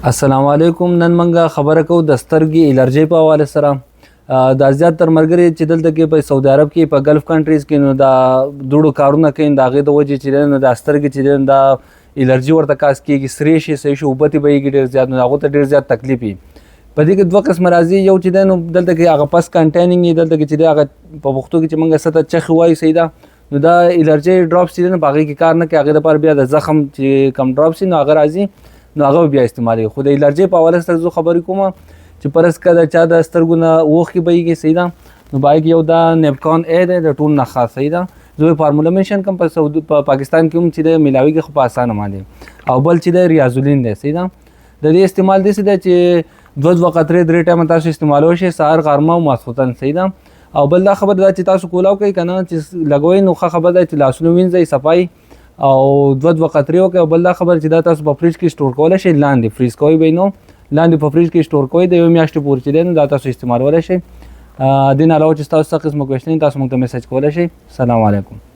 السلام علیکم. نن منګه خبره کوو د سترګې الرجۍ په حواله سره. دا زیات تر مرګري چې دلته کې په سعودي عرب کې، په ګلف کنټریز کې، نو دا دوړو کارونه کوي، د هغې د وجې چې دی نو دا سترګې چې دی دا الرجي ورته کاس کېږي، سرې شي، صحیح شي، اوبه ترې بهېږي ډېر زیات، نو هغو ته ډېر زیات تکلیف وي. په دې کې دوه قسمه راځي. یو چې دی نو دلته کې هغه پس کنټینینګ وي، دلته کې چې دی هغه په پښتو کې چې موږ څه ته چخې وایو، صحیح ده، نو دا الرجي ډراپس چې دی نو په هغې کې کار نه کوي. هغې دپاره بیا د زخم چې کوم ډراپس نو هغه راځي، نو هغه بیا استعمالوي. خو د الرجي په حواله سره زه خبرې کوم چې پرس که د چا د سترګو نه اوښکې بهېږي، صحیح ده، نو په هغې کې یو دا نیپکان ای دی، د ټول نه خاص، صحیح ده. زه فارموله منشن کوم، په سعودي په پاکستان کې هم چې دی میلاویږي خو په اسانه باندې. او بل چې دی ریاضولین دی، صحیح ده. د دې استعمال داسې دی چې دوه دوه قطرې درې ټایمه تاسو استعمالولی شئ، سهار، غرمه او ماسخوتن، صحیح ده. او بل دا خبره ده چې تاسو کولاو کوئ که نه چې لګوئ، نو ښه خبره ده چې لاسونه وینځئ صفای او دوه دوه قطرې وکړئ. او بل دا خبره چې دا تاسو په فریج کې سټور کولی شئ، لاندې فریز کوئ به، نو لاندې په فریج کې سټور کوئ، د یوې میاشتې پورې چې دی نو دا تاسو استعمالولی شئ. دې نه علاوه چې ستاسو څه قسمه کوېشن، تاسو موږ ته میسج کولی شئ. سلام علیکم.